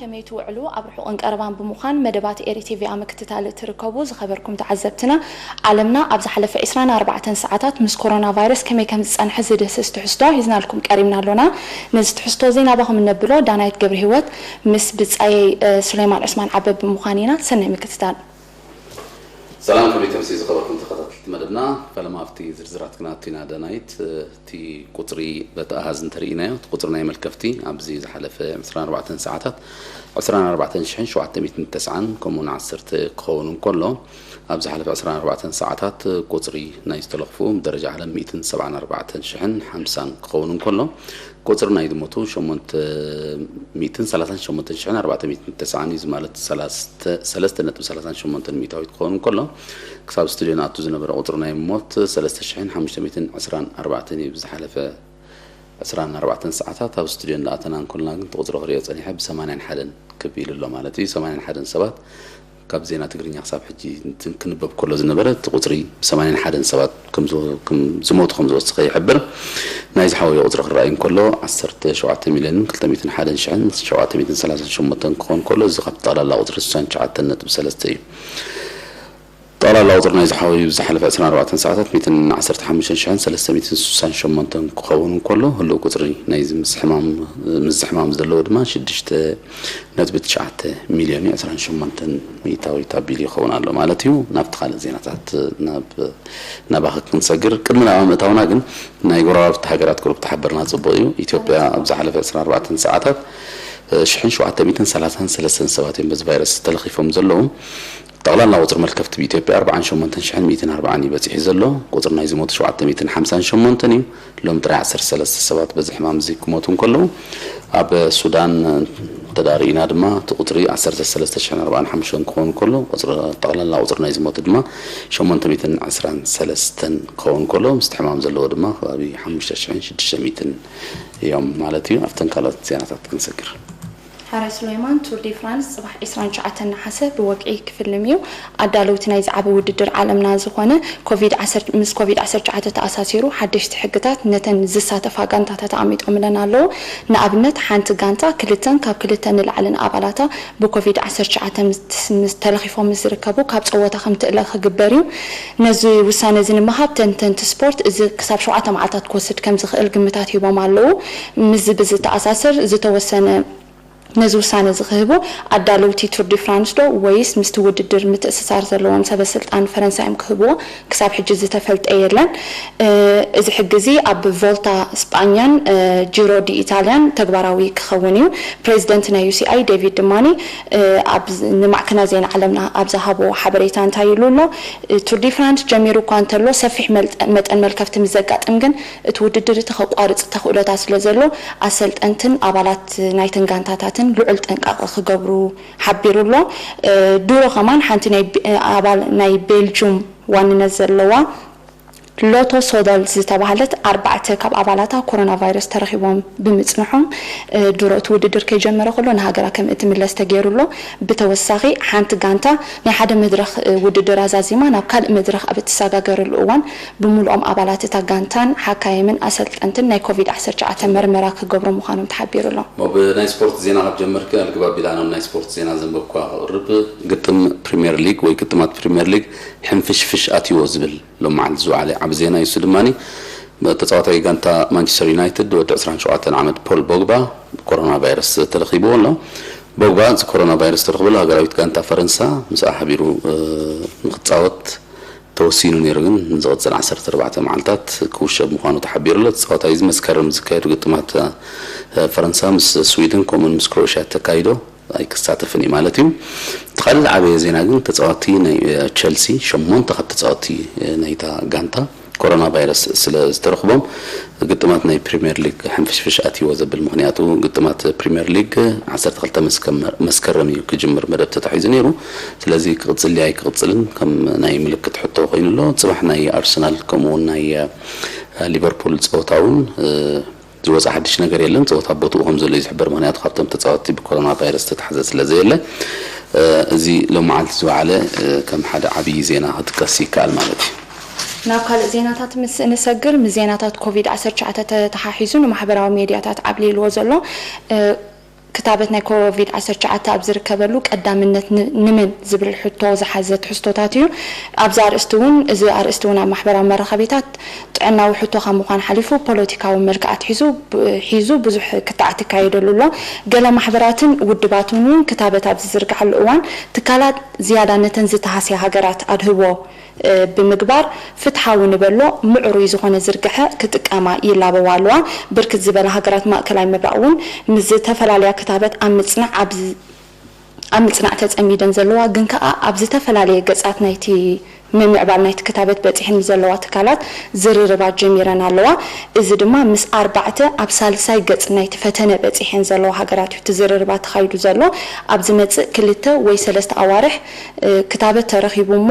ከመይ ትውዕሉ? ኣብ ርሑቕን ቀረባን ብምዃን መደባት ኤሪ ቲቪ ኣብ ምክትታል እትርከቡ ዝኸበርኩም ተዓዘብትና፣ ዓለምና ኣብ ዝሓለፈ ዕስራን ኣርባዕተን ሰዓታት ምስ ኮሮና ቫይረስ ከመይ ከም ዝጸንሐ ዝድህስስ ትሕዝቶ ሒዝናልኩም ቀሪብና ኣሎና። ነዚ ትሕዝቶ እዚ ናባኹም እነብሎ ዳናይት ገብረ ህይወት ምስ ብጻየይ፣ እ፣ ሱሌማን ዑስማን ዓበብ ብምዃን ኢና። ሰናይ ምክትታል። ሰላም ክብሪት ምስ ዝኸበርኩም ተኸታተልቲ መደብና፣ ፈለማ ኣብቲ ዝርዝራት ክነኣቱ ኢና። ዳናይት፣ እቲ ቁጽሪ በቲ ኣሃዝ እንተርኢናዮ፣ እቲ ቁጽሪ ናይ መልከፍቲ ኣብዚ ዝሓለፈ ዕስራን ኣርባዕተን ሰዓታት ዕስራን ኣርባዕተን ሽሕን ሸውዓተ ሚእትን ተስዓን ከምኡውን ዓሰርተ ክኸውን እንከሎ፣ ኣብ ዝሓለፈ ዕስራን ኣርባዕተን ሰዓታት ቁጽሪ ናይ ዝተለኽፉ ብደረጃ ዓለም ሚእትን ሰብዓን ኣርባዕተን ሽሕን ሓምሳን ክኸውን እንከሎ፣ ቁጽሪ ናይ ዝሞቱ ሸሞንተ ሚእትን ሰላሳን ሸሞንተን ሽሕን ኣርባዕተ ሚእትን ተስዓን እዩ። እዚ ማለት ሰለስተ ነጥቢ ሰላሳን ሸሞንተን ሚእታዊት ክኸውን እንከሎ፣ ክሳብ ስቱድዮ ንኣቱ ዝነበረ ቁጽሪ ናይ ሞት ሰለስተ ሽሕን ሓሙሽተ ሚእትን ዕስራን ኣርባዕተን እዩ። ብዝሓለፈ ዕስራን ኣርባዕተን ሰዓታት ኣብ ስቱድዮ እንዳኣተና እንኮልና ግን እቲ ቁጽሪ ክሪኦ ጸኒሐ ብሰማንያን ሓደን ክብ ኢሉ ኣሎ ማለት እዩ። ሰማንያን ሓደን ሰባት ካብ ዜና ትግርኛ ክሳብ ሕጂ እንትን ክንበብ ከሎ ዝነበረ እቲ ቁጽሪ ሰማንያን ሓደን ሰባት ከም ዝወ- ከም ዝሞቱ ከም ዝወሰኸ ይሕብር። ናይ ዝሓወየ ቁጽሪ ክረኣይ እንከሎ ዓሰርተ ሸውዓተ ሚልዮንን ክልተ ሚእትን ሓደን ሽሕን ሸውዓተ ሚእትን ሰላሳን ሸሞንተን ክኸውን ከሎ፣ እዚ ካብቲ ጠቕላላ ቁጽሪ ስሳን ትሽዓተን ነጥቢ ሰለስተ እዩ። ጠቕላላ ቁጽሪ ናይ ዝሓወዩ ብዝሓለፈ ዕስራን ኣርባዕተን ሰዓታት ሚእትን ዓሰርተ ሓሙሽተን ሽሕን ሰለስተ ሚእትን ስሳን ሸሞንተን ክኸውን እንከሎ፣ ህሉው ቁጽሪ ናይዚ ምስ ሕማም ምስ ሕማም ዘለዎ ድማ ሽዱሽተ ነጥቢ ትሽዓተ ሚልዮን ዕስራን ሸሞንተን ሚእታዊት ኣቢሉ ይኸውን ኣሎ ማለት እዩ። ናብቲ ካልእ ዜናታት ናብ ናባኸ ክንሰግር፣ ቅድሚ ናብኣ ምእታውና ግን ናይ ጎረባብቲ ሃገራት ቁሩብ ተሓበርና ጽቡቕ እዩ። ኢትዮጵያ ኣብ ዝሓለፈ ዕስራን ኣርባዕተን ሰዓታት ሽሕን ሸውዓተ ሚእትን ሰላሳን ሰለስተን ሰባት እዮም በዚ ቫይረስ ተለኺፎም ዘለዉ። ጠቕላላ ቁጽሪ መልከፍቲ ብኢትዮጵያ ኣርባዓን ሸሞንተን ሽሕን ሚእትን ኣርባዓን እዩ በጺሑ ዘሎ። ቁጽሪ ናይ ዝሞቱ ሸውዓተ ሚእትን ሓምሳን ሸሞንተን እዩ። ሎም ጥራይ ዓሰርተ ሰለስተ ሰባት በዚ ሕማም እዚ ክሞቱ እንከለዉ፣ ኣብ ሱዳን እንተዳርኢና ድማ እቲ ቁጽሪ ዓሰርተ ሰለስተ ሽሕን ኣርባዓን ሓሙሽተን ክኸውን ከሎ፣ ቁጽሪ ጠቕላላ ቁጽሪ ናይ ዝሞቱ ድማ ሸሞንተ ሚእትን ዕስራን ሰለስተን ክኸውን ከሎ፣ ምስቲ ሕማም ዘለዎ ድማ ከባቢ ሓሙሽተ ሽሕን ሽዱሽተ ሚእትን እዮም ማለት እዩ። ኣብተን ካልኦት ዜናታት ክንሰግር። ሓረ ሱሌማን፣ ቱር ዲ ፍራንስ ጽባሕ ዕስራን ትሽዓተን ነሓሰ ብወግዒ ክፍልም እዩ። ኣዳለውቲ ናይዚ ዓቢ ውድድር ዓለምና ዝኾነ ኮቪድ ዓሰርተ ምስ ኮቪድ ዓሰርተ ትሽዓተ ተኣሳሲሩ ሓደሽቲ ሕግታት ነተን ዝሳተፋ ጋንታታት ኣቐሚጦምለን ኣለዉ። ንኣብነት ሓንቲ ጋንታ ክልተን ካብ ክልተ ንላዕልን ኣባላታ ብኮቪድ ዓሰርተ ትሽዓተ ምስ ምስ ተለኺፎም ምስ ዝርከቡ ካብ ጸወታ ከም ትእለ ክግበር እዩ። ነዚ ውሳነ እዚ ንምሃብ ተንተንቲ ስፖርት እዚ ክሳብ ሸውዓተ መዓልታት ክወስድ ከም ዝኽእል ግምታት ሂቦም ኣለዉ። ምስዚ ብዝተኣሳሰር ዝተወሰነ ነዚ ውሳነ እዚ ክህቡ ኣዳለውቲ ቱር ዲ ፍራንስ ዶ ወይስ ምስቲ ውድድር ምትእስሳር ዘለዎም ሰበ ስልጣን ፈረንሳ እዮም ክህብዎ? ክሳብ ሕጂ ዝተፈልጠ የለን። እዚ ሕጊ እዚ ኣብ ቮልታ ስጳኛን ጂሮ ዲ ኢታልያን ተግባራዊ ክኸውን እዩ። ፕሬዚደንት ናይ ዩሲኣይ ዴቪድ ድማኒ ኣብ ንማዕከናት ዜና ዓለምና ኣብ ዝሃቦ ሓበሬታ እንታይ ኢሉ ኣሎ? ቱር ዲ ፍራንስ ጀሚሩ እኳ እንተሎ ሰፊሕ መጠን መልከፍቲ ምስ ዘጋጥም ግን እቲ ውድድር እቲ ከቋርጽ ተኽእሎታት ስለ ዘሎ ኣሰልጠንትን ኣባላት ናይተን ጋንታታትን ልዑል ጥንቃቐ ክገብሩ ሓቢሩ ኣሎ። ድሮ ከማን ሓንቲ ናይ ኣባል ናይ ቤልጁም ዋንነት ዘለዋ ሎቶ ሶደል ዝተባህለት ኣርባዕተ ካብ ኣባላታ ኮሮና ቫይረስ ተረኺቦም ብምጽንሖም ድሮ እቲ ውድድር ከይጀመረ ከሎ ንሃገራ ከም እትምለስ ተገይሩ ኣሎ። ብተወሳኺ ሓንቲ ጋንታ ናይ ሓደ መድረኽ ውድድር ኣዛዚማ ናብ ካልእ መድረኽ ኣብ እትሰጋገረሉ እዋን ብምሉኦም ኣባላት እታ ጋንታን ሓካይምን ኣሰልጠንትን ናይ ኮቪድ ዓሰርተ ትሽዓተ መርመራ ክገብሩ ምዃኖም ተሓቢሩ ኣሎ። ብናይ ስፖርት ዜና ካብ ጀመርክ ኣልግባብ ቢላ ናብ ናይ ስፖርት ዜና ዘንበብኳ ክቕርብ። ግጥም ፕሪምየር ሊግ ወይ ግጥማት ፕሪምየር ሊግ ሕንፍሽፍሽ ኣትይዎ ዝብል ሎም መዓልቲ ዝወዓለ ዓቢ ዜና እዩ። እሱ ድማ ተጻዋታይ ጋንታ ማንቸስተር ዩናይትድ ወዲ ዕስራን ሸውዓተን ዓመት ፖል ቦግባ ብኮሮና ቫይረስ ተለኺብዎ ኣሎ። ቦግባ እዚ ኮሮና ቫይረስ ተረኽበሉ ሃገራዊት ጋንታ ፈረንሳ ምስኣ ሓቢሩ ንክጻወት ተወሲኑ ነይሩ፣ ግን ንዝቕጽል ዓሰርተ ኣርባዕተ መዓልታት ክውሸብ ምዃኑ ተሓቢሩ ኣሎ። ተጻዋታይ እዚ መስከረም ዝካየዱ ግጥማት ፈረንሳ ምስ ስዊድን ከምኡን ምስ ክሮኤሽያ ተካይዶ ኣይክሳተፍን እዩ ማለት እዩ። እቲ ካልእ ዝዓበየ ዜና ግን ተጻዋቲ ናይ ቸልሲ፣ ሸሞንተ ካብ ተጻዋቲ ናይታ ጋንታ ኮሮና ቫይረስ ስለ ዝተረኽቦም ግጥማት ናይ ፕሪምየር ሊግ ሕንፍሽፍሽ ኣትይዎ ዘብል። ምኽንያቱ ግጥማት ፕሪምየር ሊግ ዓሰርተ ክልተ መስከረም እዩ ክጅምር መደብ ተታሒዙ ነይሩ። ስለዚ ክቕጽል ድዩ ኣይክቕጽልን ከም ናይ ምልክት ሕቶ ኮይኑ ኣሎ። ጽባሕ ናይ ኣርሰናል ከምኡ እውን ናይ ሊቨርፑል ጸወታ እውን ዝወፀ ሓድሽ ነገር የለን። ፀወታ ቦትኡ ከም ዘሎ እዩ ዝሕበር፣ ምክንያቱ ካብቶም ተፃወትቲ ብኮሮና ቫይረስ ዝተታሕዘ ስለ ዘየለ። እዚ ሎም መዓልቲ ዝወዓለ ከም ሓደ ዓብዪ ዜና ክጥቀስ ይከኣል ማለት እዩ። ናብ ካልእ ዜናታት ምስ እንሰግር፣ ምስ ዜናታት ኮቪድ ዓሰርተ ትሽዓተ ተተሓሒዙ ንማሕበራዊ ሜድያታት ዓብሊልዎ ዘሎ ክታበት ናይ ኮቪድ ዓሰርተ ትሽዓተ ኣብ ዝርከበሉ ቀዳምነት ን- ንመን ዝብል ሕቶ ዝሓዘ ትሕዝቶታት እዩ። ኣብዚ ኣርእስቲ እውን፣ እዚ ኣርእስቲ እውን ኣብ ማሕበራዊ መራኸቢታት ጥዕናዊ ሕቶ ካብ ምዃን ሓሊፉ ፖለቲካዊ መልክዓት ሒዙ ብ- ሒዙ ብዙሕ ክትዓት ይካየደሉ ኣሎ። ገለ ማሕበራትን ውድባትን እውን ክታበት ኣብ ዝዝርግሓሉ እዋን ትካላት ዝያዳ ነተን ዝተሃስያ ሃገራት ኣድህቦ ብምግባር ፍትሓዊ ንበሎ ምዕሩይ ዝኾነ ዝርግሐ ክጥቀማ ይላበዋ ኣለዋ። ብርክት ዝበላ ሃገራት ማእከላይ ምብራቕ እውን ምስ ዝተፈላለያ ክታበት ኣብ ምጽናዕ ኣብ ኣብ ምጽናዕ ተጸሚደን ዘለዋ ግን ከኣ ኣብ ዝተፈላለየ ገጻት ናይቲ ምምዕባል ናይቲ ክታበት በጺሐን ዘለዋ ትካላት ዝርርባት ጀሚረን ኣለዋ። እዚ ድማ ምስ ኣርባዕተ ኣብ ሳልሳይ ገጽ ናይቲ ፈተነ በጺሐን ዘለዋ ሃገራት እዩ እቲ ዝርርባት ተኻይዱ ዘሎ። ኣብ ዝመጽእ ክልተ ወይ ሰለስተ ኣዋርሕ ክታበት ተረኺቡ እሞ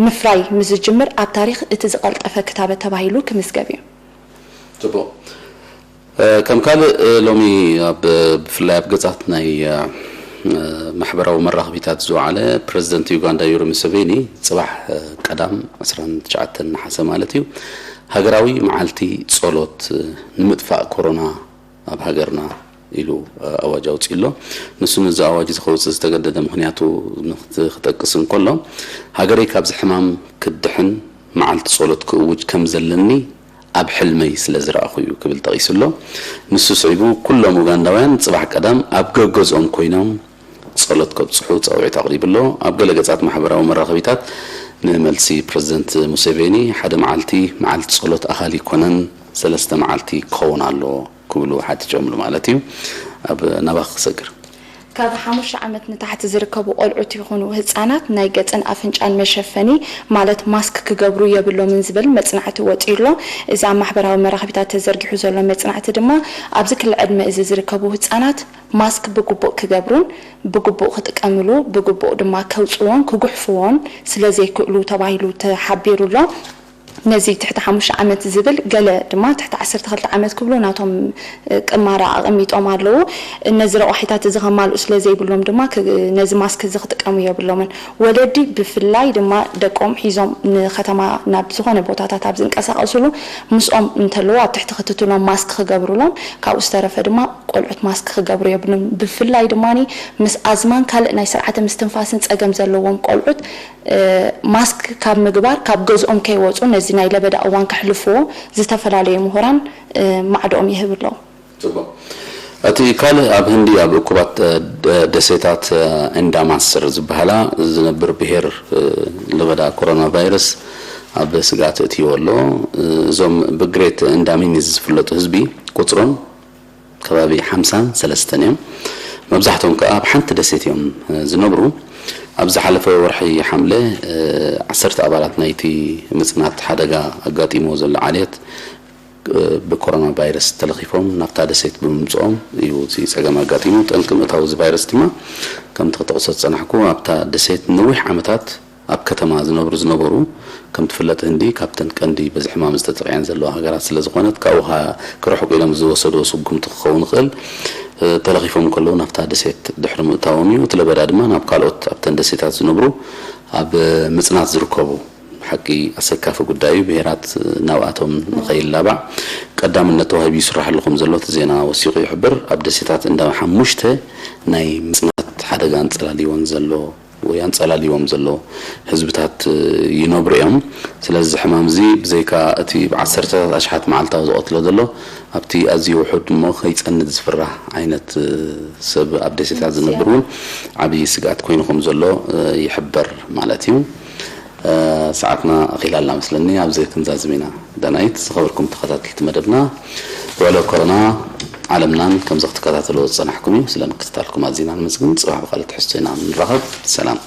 ምፍራይ ምስ ዝጅምር ኣብ ታሪኽ እቲ ዝቐልጠፈ ክታበት ተባሂሉ ክምዝገብ እዩ። ጽቡቕ። ከም ካልእ ሎሚ ኣብ ብፍላይ ኣብ ገጻት ናይ ማሕበራዊ መራኸቢታት ዝወዓለ ፕረዚደንት ዩጋንዳ ዩሪ ሙሴቬኒ ጽባሕ ቀዳም ዓሰርተ ትሽዓተ ነሓሰ ማለት እዩ ሃገራዊ መዓልቲ ጸሎት ንምጥፋእ ኮሮና ኣብ ሃገርና ኢሉ ኣዋጅ ኣውፂኡ ኣሎ። ንሱ ነዚ ኣዋጅ እዚ ከውፅእ ዝተገደደ ምክንያቱ ክጠቅስ እንከሎ ሃገረይ ካብዚ ሕማም ክትድሕን መዓልቲ ፆሎት ክእውጅ ከም ዘለኒ ኣብ ሕልመይ ስለ ዝረኣኹ እዩ ክብል ጠቒሱ ኣሎ። ንሱ ስዒቡ ኩሎም ኡጋንዳውያን ፅባሕ ቀዳም ኣብ ገገዝኦም ኮይኖም ጸሎት ከብጽሑ ጻውዒት ኣቕሪቡ ኣሎ። ኣብ ገለ ገጻት ማሕበራዊ መራኸቢታት ንመልሲ ፕረዚደንት ሙሴቬኒ ሓደ መዓልቲ መዓልቲ ጸሎት ኣኻሊ ኣይኮነን ሰለስተ መዓልቲ ክኸውን ኣለዎ ክብሉ ሓቲቶምሉ ማለት እዩ። ኣብ ናባኽ ክሰግር። ካብ ሓሙሽተ ዓመት ንታሕቲ ዝርከቡ ቆልዑት ይኹኑ ህጻናት ናይ ገጽን ኣፍንጫን መሸፈኒ ማለት ማስክ ክገብሩ የብሎምን ዝብል መጽናዕቲ ወጺኡ ኣሎ። እዚ ኣብ ማሕበራዊ መራኸቢታት ተዘርጊሑ ዘሎ መጽናዕቲ ድማ ኣብዚ ክሊ ዕድመ እዚ ዝርከቡ ህጻናት ማስክ ብግቡእ ክገብሩን ብግቡእ ክጥቀምሉ ብግቡእ ድማ ከውፅዎን ክጉሕፍዎን ስለዘይክእሉ ተባሂሉ ተሓቢሩ ኣሎ። ነዚ ትሕቲ ሓሙሽተ ዓመት ዝብል ገለ ድማ ትሕቲ ዓሰርተ ክልተ ዓመት ክብሉ ናቶም ቅማራ ኣቐሚጦም ኣለዉ። ነዚ ረቋሒታት እዚ ከማልኡ ስለዘይብሎም ድማ ነዚ ማስክ እዚ ክጥቀሙ የብሎምን። ወለዲ ብፍላይ ድማ ደቆም ሒዞም ንከተማ ናብ ዝኾነ ቦታታት ኣብ ዝንቀሳቐስሉ ምስኦም እንተለዉ ኣብ ትሕቲ ክትትሎም ማስክ ክገብሩሎም፣ ካብኡ ዝተረፈ ድማ ቆልዑት ማስክ ክገብሩ የብሉን። ብፍላይ ድማ ምስ ኣዝማን ካልእ ናይ ስርዓተ ምስትንፋስን ጸገም ዘለዎም ቆልዑት ማስክ ካብ ምግባር ካብ ገዝኦም ከይወፁ ነዚ ናይ ለበዳ እዋን ከሕልፍዎ ዝተፈላለዩ ምሁራን ማዕድኦም ይህብ ኣለዉ። እቲ ካልእ ኣብ ህንዲ ኣብ እኩባት ደሴታት ኢንዳማስር ዝበሃላ ዝነብር ብሄር ለበዳ ኮሮና ቫይረስ ኣብ ስግኣት እትይዎ ኣሎ። እዞም ብግሬት ኢንዳሚኒዝ ዝፍለጡ ህዝቢ ቁፅሮም ከባቢ ሓምሳን ሰለስተን እዮም። መብዛሕቶም ከዓ ኣብ ሓንቲ ደሴት እዮም ዝነብሩ። ኣብ ዝሓለፈ ወርሒ ሓምለ ዓሰርተ ኣባላት ናይቲ ምፅናት ሓደጋ ኣጋጢሞ ዘሎ ዓሌት ብኮሮና ቫይረስ ተለኺፎም ናብታ ደሴት ብምምፅኦም እዩ እዚ ፀገም ኣጋጢሙ። ጠንቂ ምእታው እዚ ቫይረስ ድማ ከምቲ ክጠቕሶ ዝፀናሕኩ ኣብታ ደሴት ንነዊሕ ዓመታት ኣብ ከተማ ዝነብሩ ዝነበሩ ከም ትፍለጥ ህንዲ ካብተን ቀንዲ በዚ ሕማም ዝተጠቕዐን ዘለዋ ሃገራት ስለ ዝኾነት ካብኡ ክርሕቁ ኢሎም ዝወሰድዎ ስጉምቲ ክኸውን ይኽእል ተለኺፎም ከለዉ ናብታ ደሴት ድሕሪ ምእታዎም እዩ። እቲ ለበዳ ድማ ናብ ካልኦት ኣብተን ደሴታት ዝነብሩ ኣብ ምፅናት ዝርከቡ ሓቂ ኣሰካፊ ጉዳይ እዩ። ብሄራት ናብኣቶም ንኸይላባዕ ቀዳምነት ተዋሂቡ ይስራሕሉ ከም ዘሎ እቲ ዜና ወሲኹ ይሕብር። ኣብ ደሴታት እንዳ ሓሙሽተ ናይ ምፅናት ሓደጋ ኣንፀላልይወን ዘሎ ወይ ኣንፀላልይዎም ዘሎ ህዝብታት ይነብሩ እዮም። ስለዚ እዚ ሕማም እዚ ብዘይካ እቲ ብዓሰርተታት ኣሽሓት መዓልታዊ ዝቐትሎ ዘሎ ኣብቲ ኣዝዩ ውሑድ እሞ ከይፀንት ዝፍራህ ዓይነት ሰብ ኣብ ደሴታት ዝነብር እውን ዓብዪ ስግኣት ኮይኑ ከም ዘሎ ይሕበር ማለት እዩ። ሰዓትና ኣኺላ ኣላ መስለኒ ኣብዚ ክንዛዝም ኢና። ዳናይት ዝኸበርኩም ተኸታተልቲ መደብና ውዕሎ ኮሮና ዓለምናን ከምዚ ክትከታተልዎ ዝፀናሕኩም እዩ። ስለ ምክትታልኩም ኣዚና ንመስግን። ፅባሕ ብካልእ ትሕዝቶ ኢና ንራኸብ። ሰላም።